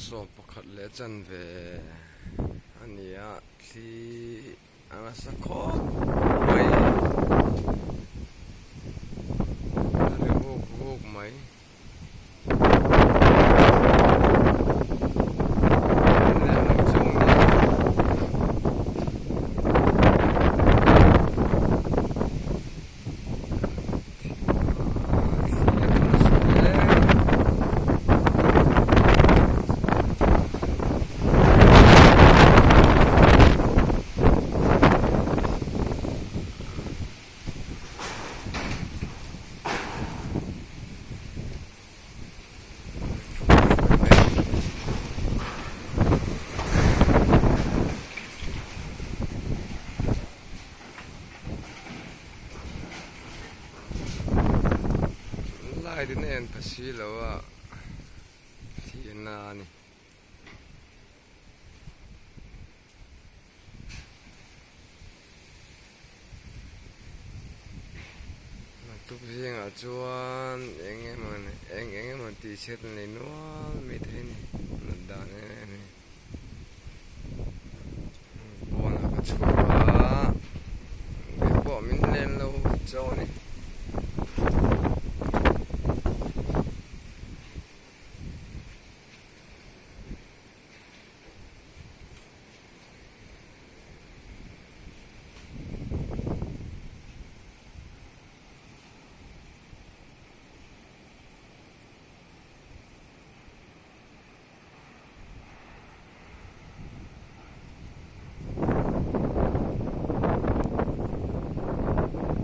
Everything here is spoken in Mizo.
Sawmpakhat leh chanve a ni a thli a nasa khawp mai a ri vuk vuk mai. Light in a en pha si lo a thihna a ni. Naktuk zingah chuan eng emaw eng eng emaw tih chhiat a nei nual mai thei a ni nat dan em em hi. Pawnah ka chhuak a, kei pawh min len lo chauh a ni.